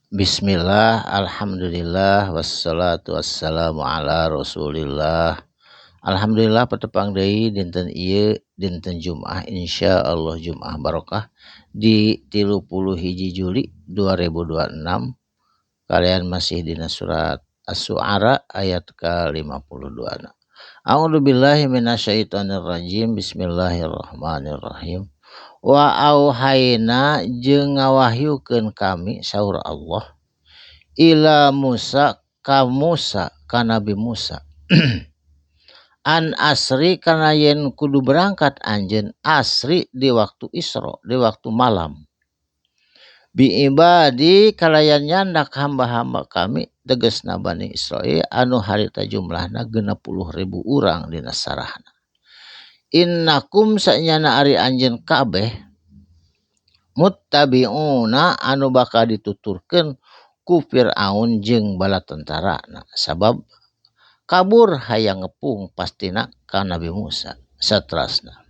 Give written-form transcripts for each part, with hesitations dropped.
Bismillah, alhamdulillah, wassalatu wassalamu ala rasulillah. Alhamdulillah patepang deui dinten ieu, dinten Jumaah, insyaallah Jumaah barokah di 31 Juli 2026. Kalian masih dina surat Asy-Syu'ara ayat ke-52. A'udzubillahi minasyaitonirrajim. Bismillahirrahmanirrahim. Wa auhayna jeung ngawahyukeun kami, saur Allah, ila Musa ka Musa, ka Nabi Musa, an asri kana yen kudu berangkat anjeun, asri di waktu Isra, di waktu malam, bi ibadi kalayan nyandak hamba-hamba kami, tegesna Bani Israil anu harita jumlahna 60.000 urang dina sarahna. Innakum sanyana ari anjeun kabeh, muttabi'una anu bakal dituturkeun ku Fir'aun jeung bala tentarana, sabab kabur hayang ngepung pastina ka Nabi Musa. Saterasna,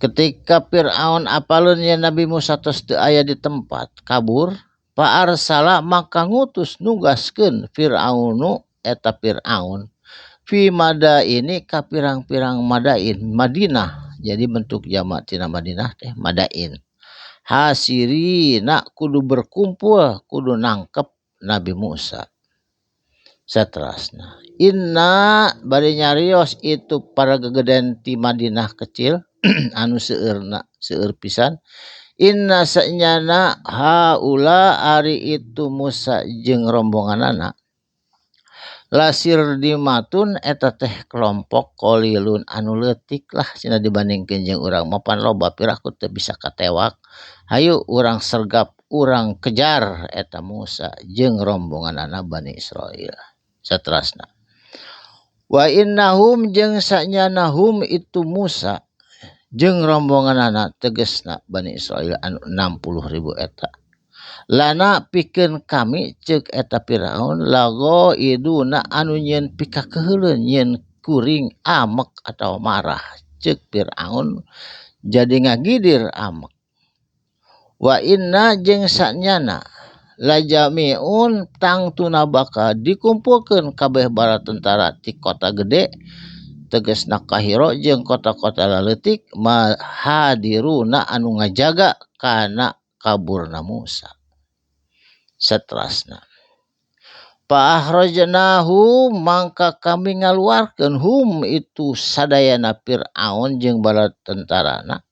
ketika Fir'aun apaleun yen Nabi Musa tos teu aya di tempat, kabur, fa arsala maka ngutus, nugaskeun, Fir'aunu eta Fir'aun, fi madaini ka pirang-pirang madain, Madinah, jadi bentuk jamak tina Madinah teh madain, hasirina kudu berkumpul, kudu nangkep Nabi Musa. Saterasna, inna bari nyarios itu para gegeden ti Madinah kecil anu seueurna seueur pisan, inna sanyana haula ari itu Musa jeung rombonganana, lasirdzimatun eta teh kelompok, qalilun anu leutik lah cenah dibandingkeun jeung urang mapan loba, piraku teu bisa katewak. Hayu urang sergap, urang kejar eta Musa jeung rombonganana Bani Israil. Saterasna, wa innahum jeung sanyana hum itu Musa jeung rombonganana, tegesna Bani Israil anu 60.000 eta, lana pikeun kami, ceuk eta Firaun, laghaiduna anu nyieun pikakeuheuleun, nyieun kuring amek atau marah. Ceuk Firaun jadi ngagidir amek. Wa inna jeung sanyana lajamiun tangtuna bakal dikumpulkeun kabeh bala tentara ti kota gede, tegesna Kahiro, jeung kota-kota laleutik, hadiruna anu ngajaga kana kaburna Musa. Saterasna, fa akhrajnahum mangka kami ngaluarkeun hum itu sadayana Fir'aun jeung bala tentarana.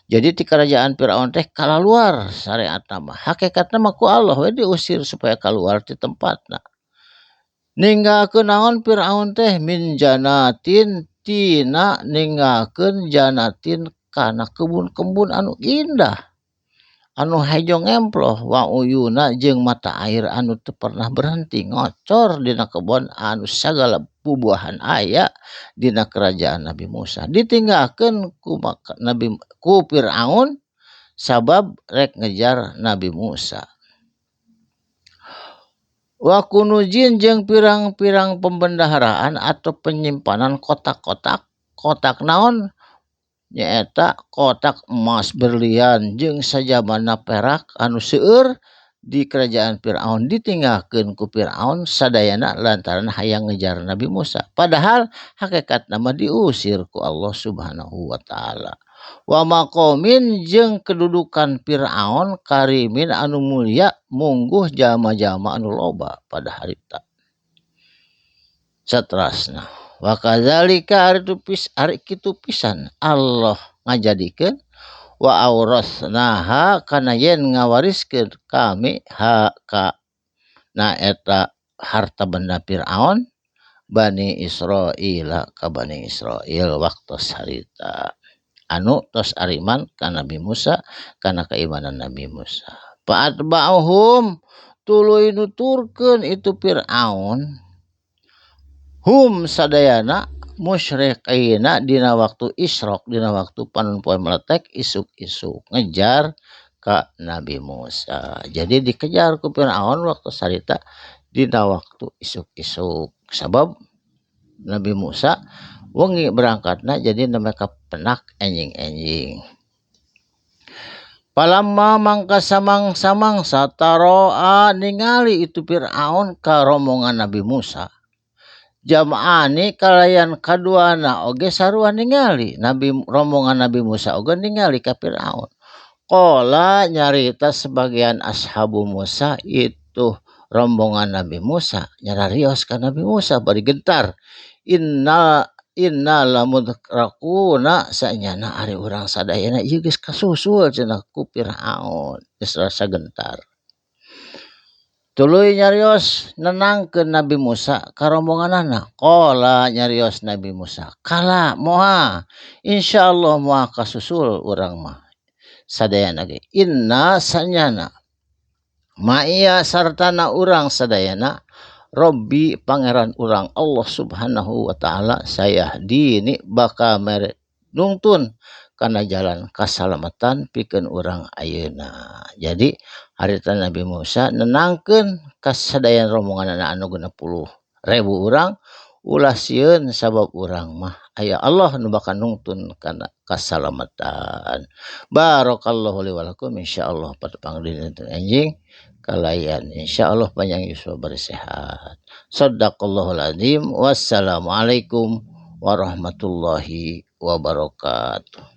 Jadi ti kerajaan Fir'aun teh kalaluar syariatna mah, hakikatna mah ku Allah we diusir supaya keluar ti tempatna. Ninggalkeun naon Fir'aun teh, min janatin tina ninggalkeun, janatin kana kebun-kebun anu indah anu hejo ngemploh, wa uyuna jeung mata air anu teu pernah berhenti ngocor dina kebon anu sagala bubuahan aya dina kerajaan Nabi Musa. Ditinggalkeun ku Nabi, ku Fir'aun, sabab rek ngejar Nabi Musa. Wa kunuzin jeung pirang-pirang pembendaharaan atau penyimpanan kotak-kotak, kotak naon nyaeta kotak emas, berlian jeung sajabana perak anu seueur di kerajaan Fir'aun, ditinggalkeun ku Fir'aun sadayana lantaran hayang ngejar Nabi Musa, padahal hakikatna mah diusir ku Allah Subhanahu wa Ta'ala. Wa maqamin jeung kedudukan Fir'aun, karimin anu mulia, mungguh jalma-jalma anu loba pada harita. Saterasna, wa kadzalika ari pis ari kitu pisan Allah ngajadikeun, wa aurasnaha kana yen ngawariskeun kami ha ka na eta harta benda Fir'aun, Bani Israil ka Bani Israil waktu harita anu tos ariman ka Nabi Musa, kana keimanan Nabi Musa. Fa'atba'uhum tuluy nuturkeun itu Fir'aun hum sadayana, musyriqina dina waktu isyraq, dina waktu panon poe meletek, isuk-isuk ngejar ka Nabi Musa. Jadi dikejar ku Fir'aun waktu sarita dina waktu isuk-isuk, sabab Nabi Musa wengi berangkatna, jadi mereka penak enjing-enjing. Palamma mangka samang-samangsa taroa ningali itu Fir'aun ka rombongan Nabi Musa. Jam'ani kalayan kaduana oge sarua ningali Nabi rombongan Nabi Musa oge ningali ka Fir'aun. Qala nyarita sebagian ashabu Musa itu rombongan Nabi Musa nyararios ka Nabi Musa bari gentar. Inna lamudrakuna sanyana ari urang sadayana ieu geus kasusul cenah ku Fir'aun geus rasa gentar. Tuluy nyarios nenangkeun Nabi Musa ka rombonganana. Qala nyarios Nabi Musa kala moal insyaallah moal kasusul urang mah sadayana ge. Inna sanyana maiya sartana urang sadayana Robbi pangeran urang Allah Subhanahu wa taala sayahdini bakal mere nungtun kana jalan kasalamatan pikeun urang ayeuna. Jadi harita Nabi Musa nenangkeun kasadayana rombonganana anu 60,000 urang ulah sieun sabab urang mah aya Allah nu bakal nungtun kana kasalamatan. Barakallahu li wa lakum insyaallah patepang dinten anjing kalayan insyaallah panjang yuswa bari sehat. Shadaqallahul azim. Wassalamualaikum warahmatullahi wabarakatuh.